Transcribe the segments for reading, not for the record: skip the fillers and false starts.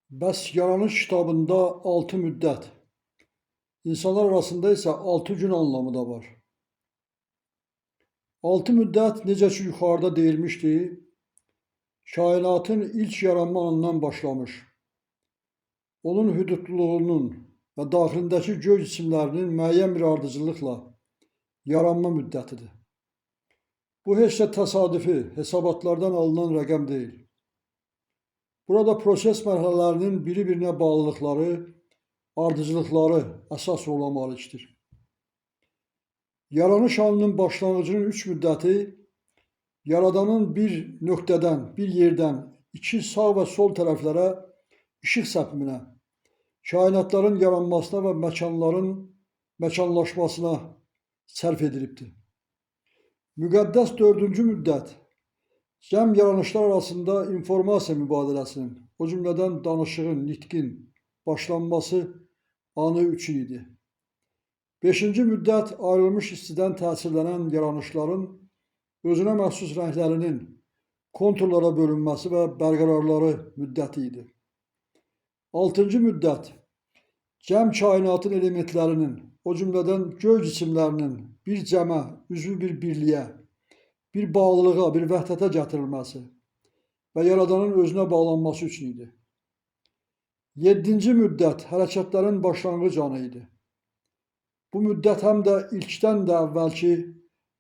Bəs yaranış kitabında 6 müddət, insanlar arasında isə 6 gün anlamı da var. 6 müddət necə ki yuxarıda deyilmişdi, kainatın ilk yaranma anından başlamış. Onun hüdudluluğunun və daxilindəki göy cisimlərinin müəyyən bir ardıcıllıqla yaranma müddətidir. Bu heç də təsadüfi, hesabatlardan alınan rəqəm deyil. Burada proses mərhələlərinin biri-birinə bağlılıqları, ardıcılıqları əsas rola malikdir. Yaranış anının başlanğıcının 3 müddəti Yaradanın bir nöqtədən, bir yerdən iki sağ və sol tərəflərə işıq səpiminə, kainatların yaranmasına və məkanların məkanlaşmasına sərf edilibdir. Müqəddəs 4-cü müddət cəm yaranışlar arasında informasiya mübadiləsinin, o cümlədən danışığın, nitqin başlanması anı üçün idi. 5-ci müddət ayrılmış istidən təsirlənən yaranışların özünə məxsus rənglərinin konturlara bölünməsi və bərqərarları müddəti idi. 6-cı müddət cəm kainatın elementlərinin, o cümlədən göy cisimlərinin bir cəmə, üzvü bir birliyə, bir bağlılığa, bir vəhdətə gətirilməsi və Yaradanın özünə bağlanması üçün idi. 7-ci müddət hərəkətlərin başlanğıc anı idi. Bu müddət həm də ilkdən də əvvəlki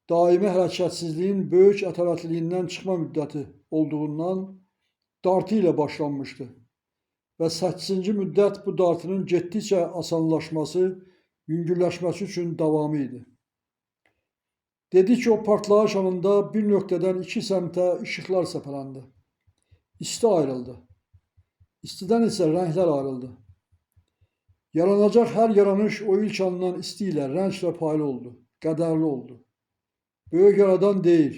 daimi hərəkətsizliyin böyük ətalətliyindən çıxma müddəti olduğundan dartı ilə başlanmışdı və 8-ci müddət bu dartının getdikcə asanlaşması, yüngülləşməsi üçün davamı idi. Dedi ki, o partlayış anında bir nöqtədən iki səmtə işıqlar səpələndi. İsti ayrıldı. İstidən isə rənglər ayrıldı. Yaranacaq hər yaranış o ilk andan isti ilə, rənglə paylı oldu, qədərli oldu. Böyük Yaradan deyir,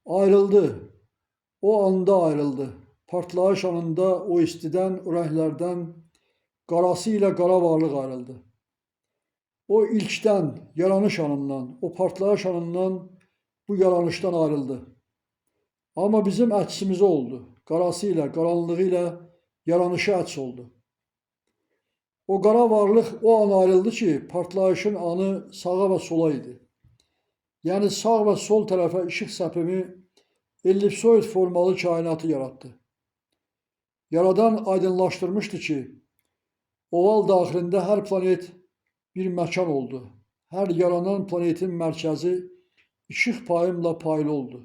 ayrıldı, o anda ayrıldı. Partlayış anında o istidən, o rənglərdən qarası ilə qara varlıq ayrıldı. O ilkdən, yaranış anından, o partlayış anından bu yaranışdan ayrıldı. Amma bizim əksimizə oldu. Qarası ilə, qaranlığı ilə yaranışı əks oldu. O qara varlıq o an ayrıldı ki, partlayışın anı sağa və sola idi. Yəni sağ və sol tərəfə işıq səpimi ellipsoid formalı kainatı yaratdı. Yaradan aydınlaşdırmışdı ki, oval daxilində hər planet bir məkan oldu. Hər yaranan planetin mərkəzi işıq payımla paylı oldu.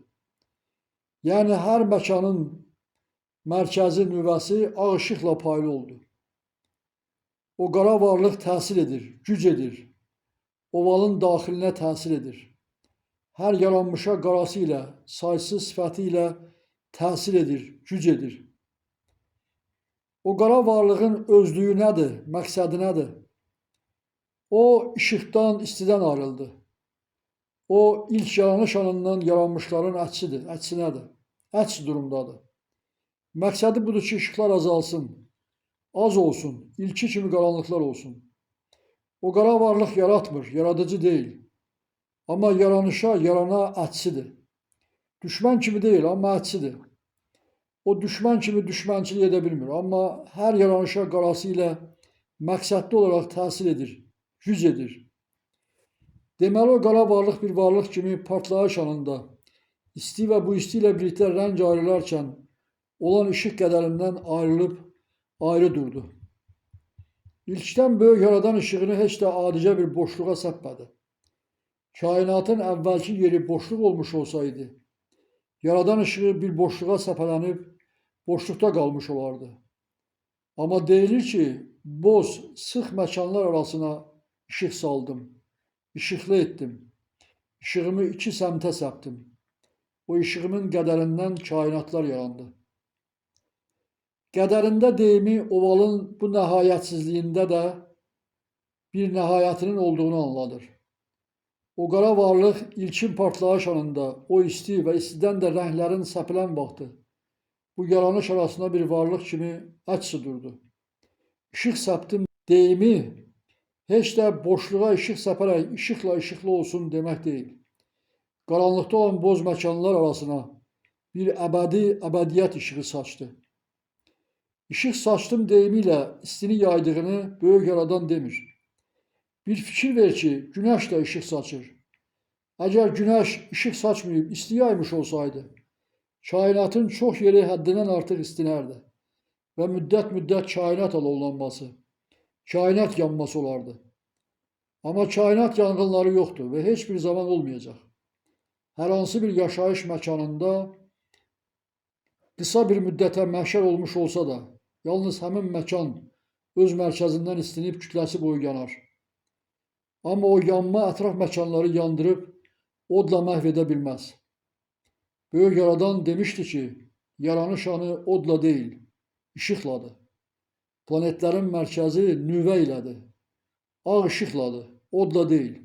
Yəni hər məkanın mərkəzi nüvəsi ağ işıqla paylı oldu. O qara varlıq təsir edir, güc edir. Ovalın daxilinə təsir edir. Hər yaranmışa qarası ilə, saysız sifəti ilə təsir edir, güc edir. O qara varlığın özlüyü nədir, məqsədi nədir? O işıqdan, istidən ayrıldı. O ilk yaranış anından yaranmışların əksidir, əksinədir, əks durumdadır. Məqsədi budur ki, işıqlar azalsın, az olsun, ilki kimi qaranlıqlar olsun. O qara varlıq yaratmır, yaradıcı deyil. Amma yaranışa, yarana əksidir. Düşmən kimi deyil, amma əksidir. O düşmən kimi düşmənçilik edə bilmir, amma hər yaranışa qarası ilə məqsədli olaraq təsir edir, güc edir. Deməli, o qara varlıq bir varlıq kimi partlayış anında isti və bu isti ilə birlikdə rəng ayrılarkən olan işıq qədərindən ayrılıb ayrı durdu. İlkdən böyük yaradan işığını heç də adicə bir boşluğa səpmədi. Kainatın əvvəlki yeri boşluq olmuş olsaydı, yaradan işığı bir boşluğa səpələnib boşluqda qalmış olardı. Amma deyilir ki, boz, sıx məkanlar arasına işıq saldım, işıqlı etdim. İşığımı iki səmtə səpdim. O işığımın qədərindən kainatlar yarandı. Qədərində deyimi ovalın bu nəhayətsizliyində də bir nəhayətinin olduğunu anladır. O qara varlıq ilkin partlayış anında o isti və istidən də rənglərin səpilən vaxtı bu yaranış arasında bir varlıq kimi əks durdu. İşıq səpdim deyimi heç də boşluğa işıq səpərək işıqla işıqlı olsun demək deyil. Qaranlıqda olan boz məkanlar arasına bir əbədi əbədiyyət işığı saçdı. İşıq saçdım deyimi ilə istini yaydığını böyük Yaradan demir. Bir fikir ver ki, günəş də işıq saçır. Əgər günəş işıq saçmayıb isti yaymış olsaydı, kainatın çox yeri həddindən artıq istinərdi və müddət-müddət kainat alovlanması, kainat yanması olardı. Amma kainat yanğınları yoxdur və heç bir zaman olmayacaq. Hər hansı bir yaşayış məkanında qısa bir müddətə məhşər olmuş olsa da, yalnız həmin məkan öz mərkəzindən istinib kütləsi boyu yanar. Amma o yanma ətraf məkanları yandırıb odla məhv edə bilməz. Böyük Yaradan demişdi ki, yaranış anı odla deyil, işıqladır. Planetlərin mərkəzi nüvə ilədir. Ağ işıqladır, odla deyil.